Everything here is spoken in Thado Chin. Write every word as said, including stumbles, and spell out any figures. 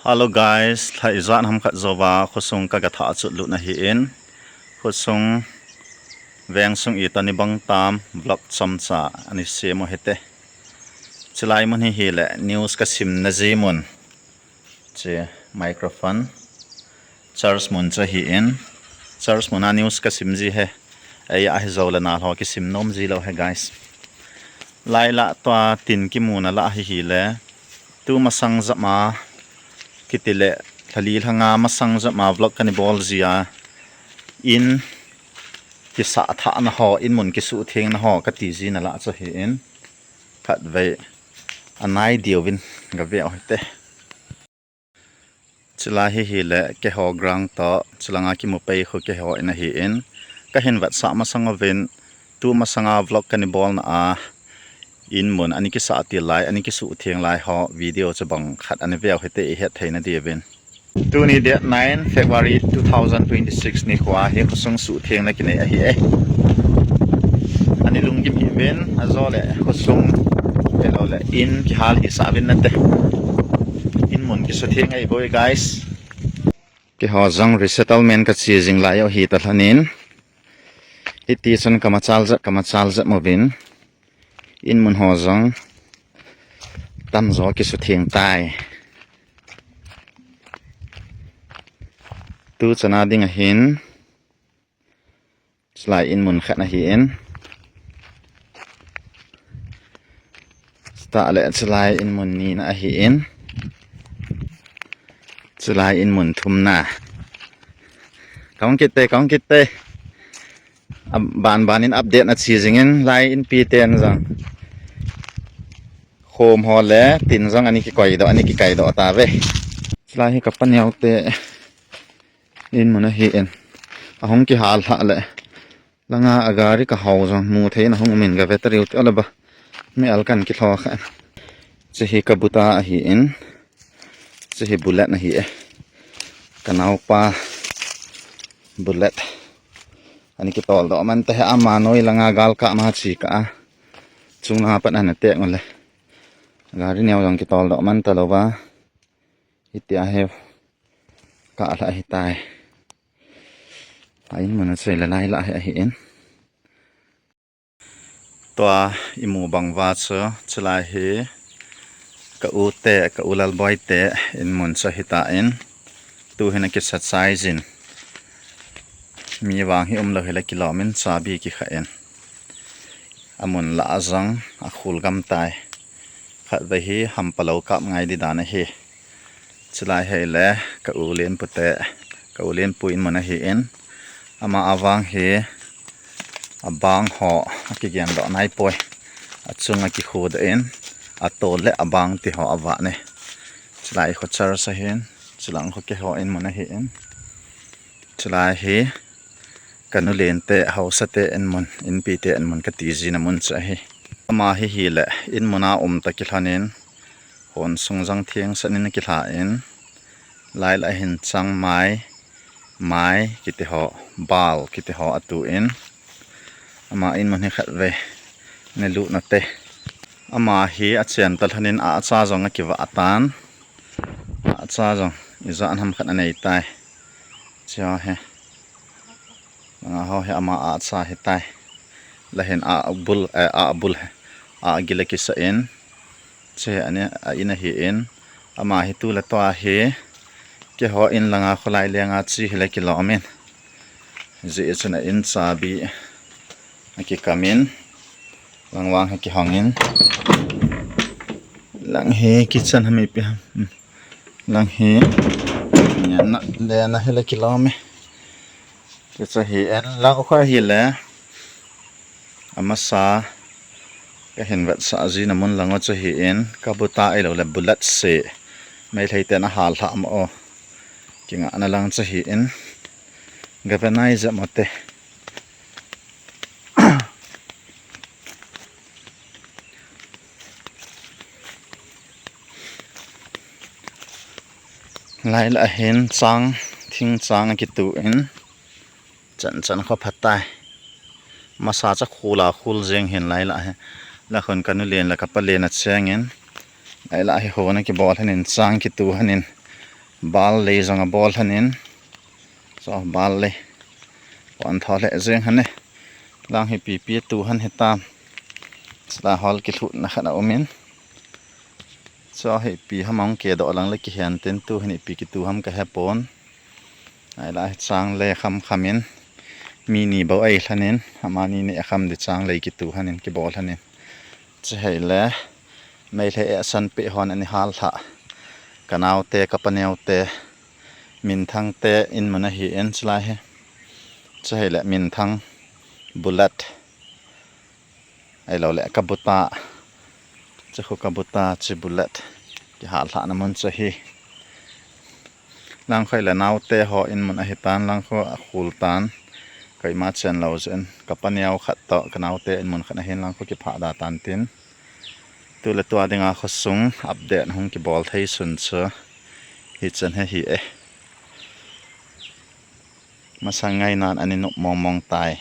Hello guys, lha ijat ham khat jouva khosung kaga thah chut lut na ahin. Khosung veng sung itani bang tam vlog chomcha ani sem u hite. Chulai mun hi hile news kasim na ji mun. Che microphone. Church mun chu ahin. Church mun a news kasim ji hi. Ei ahi jou le nalho kisim nom ji lou hi guys. Lai la tua tin kimuna la hi hile. Tu masang jep ma kiti le lha li lha nga masang jep ma vlog kani bol ji a. In kisah thah na ho, in mun kisuhtheng na ho kati ji na la chu ahin. Khatvei anai diuvin gave u hite. Chulai hi hile keiho ground toh, chulanga kimu pei khu keiho in ahin. Kahin vetsah masang uvin, tu masanga vlog kani bol na a, in mun ani kisah til lai, ani kisuhtheng lai ho, video chu bang khat ani veu hite ihet thei na diuvin. Tuni date nine February two thousand twenty-six nikho hi khosung suhtheng na kinei ahi e. Ani lunggim hih uvin, ajole khosung, hello le, in kihal hisah uvin nate. In mun kisuhtheng ahi boi guys. Keiho jong resettlement kache jing lai u hita lhonin. Hiti chun kamachal jep, kamachal jep uvin. In mun ho jong tamjo kisuhtheng tai. Tu chana ding ahin. Chulai in mun khat ahin. Chutah le chulai in mun nina ahin. Chulai in mun thumna. Kahung kit te, kahung kit te. Ban ban in update na che jingin lai inpi ten jong. Khom ho le tin jong ani kikoi doh, ani kikai doh tave. Chulai hi kapa neo te in mun ahin. Ahung kihal lha le. Langa agari kahou jong mu thei in ahung umin gave ta riu te ole ba. Mi al kan kilho kha. Che hi kabuta ahin. Che hi Bullet ahi e. Kanaopa Bullet. Ani kitol doh man ta hi ama noi langa gal kah ma chi kah a. Chung langa pat ana tek ngole. Gari neo jong kitol doh man ta louva. Hitia hi kah lha ahitai. A in mun a chei le lai la hi ahin. Tua imu bang uva chu, chulai hi ka u te, ka u Lalboi te in mun chu ahitan, tu hin akisa chai jin. Mi vang hi umlou hile kilom in chabi kikha in. Amun lah a jong akhul gam tai. Khatvei hi hampa lou kap ngai di dan ahi. Chulai hi le ka u Lenpu te, ka u Lenpu in mun ahin. Ama avang hi abang ho akigen doh naipoi. Achung akikhu doh in, atol le abang ti ho avah ne. Chulai khu church ahin, chulang khu keiho in mun ahin. Chulai hi ka nu Len te, hausa te in mun, inpi te in mun kati jina mun chu ahi. Ama hi hile in mun a um ta kilhon in, hon sung jong theng san in akilha in, lai lah hin chang mai, mai kiti ho, bal kiti ho atu in, ama in mun hi khatvei ne lut nate. Ama hi achen ta lhon in ahcha jong akivah tan, ahcha jong ijat ham khat anei tai. Chia he. Langa ho hi ama ahcha hitai. Lahin abul, eh, abul he. Agil akisa in. Che ani a in ahin. Ama hi tu le tua hi. Keiho in langa kholai lenga chi hile kilom in. Ji chun a in chabi akikam in. Lang vang hi kihong in. Lang hi kitchen ham ipi ham. Lang hi, nia na, le na hi le kilom e. Kicha hi en lang u kha hi le. Amasa, ka hin vetsah jina mun lang u chu hi en. Ka buta ilo le bulat se. Meitei ten ahal lha mo. Kinga na lang chu hi en. Ga ve nai ja mo te. Lai lah hin chang, thing chang akitu in, chan chan kho phatai. Masa cha khula khul jeng hin lai lah hi. La khun ka nu Len la ka pa Len a cheng in. Lai lah hi hon akibol hin in chang kitu hin in. Bal lei jong abol lhonin. Cho bal lei. Pon tho le jeng hane. Lang hi pipi tu han hitam. Sla hol kilhutna khat aumin. Cho hi pi ham ahung kedoh lang le kihen tin tu hin ipi kitu ham kahepon. Aila hi chang le kham khamin. Mi ni bou ei lhonin. Amani ni akham di chang lei kitu hanin kibol hanin. Chehei le. Meilhei e asan pe hon ani hal lha. Kanaote, kapaneote. Minthangte in mun ahi in chulai hi. Chehei le Minthang Bullet. Ahilou le Kabuta. Chekhu Kabuta, che Bullet. Kihal lhahna mun chu ahi. Langkho le naote ho in mun ahitan, Langkho akhul tan. Keima chen lou jeh in. Kapaneo khat toh, kanaote in mun khat ahin Langkho kiphah da tan tin. Tu le tua dinga khosung update hung kibol thei sun chu. Hichan hi hi e. Masang ngainan ani nop mong mong tai.